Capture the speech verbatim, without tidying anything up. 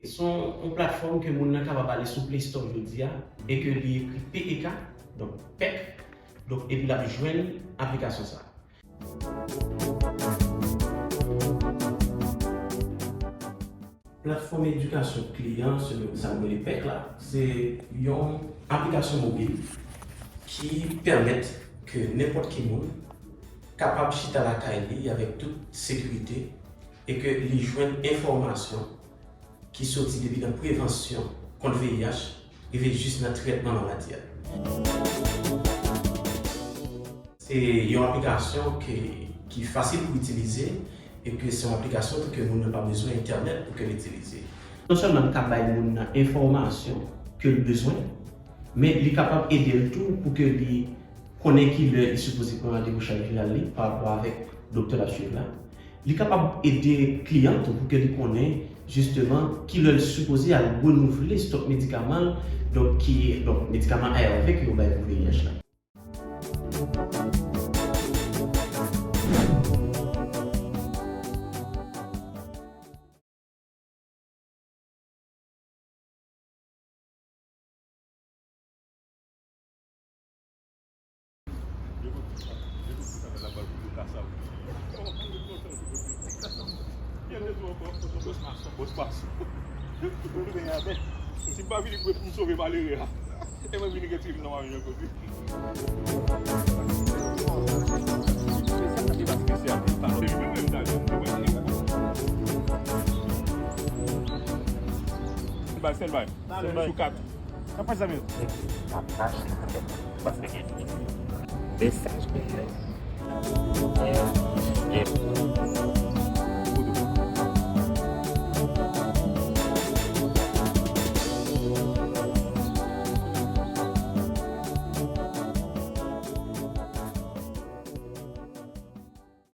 Se yon, yon platfòm ke moun nan kapab ale sou Play Store jodi a e ke li ekri P E K, donk pèk, donk epi l ap jwenn aplikasyon sa a. Platfòm edikasyon kliyan, se sa nou rele pèk la, se yon aplikasyon mobil ki pèmèt ke nenpòt ki moun kapab chita lakay li avèk tout sekirite e ke li jwenn enfòmasyon ki soti depi nan prevansyon kont V I H rive jis nan trètman maladi a. Se yon aplikasyon ke, ki fasil pou itilize e ke se yon aplikasyon tou ke moun nan pa bezwen entènèt pou ke l itilize. Non sèlman l ka bay moun nan enfòmasyon ke l bezwen, men li kapab ede l tou pou ke li konnen kilè li sipoze pran randevou chaj viral li pa rapò avèk doktè l ap swiv la. Li kapab ede kliyan tou pou ke li konnen jisteman kilè l sipoze al renouvle stòk medikaman l, donk ki, donk medikaman A R V ke yo bay pou V I H la. Si m pa vini pou m sove malere a, e mwen vini retire m nan mari mwen kote. Standby, standby. Standby. Sou kat. Sa pa zanmi. Mesaj.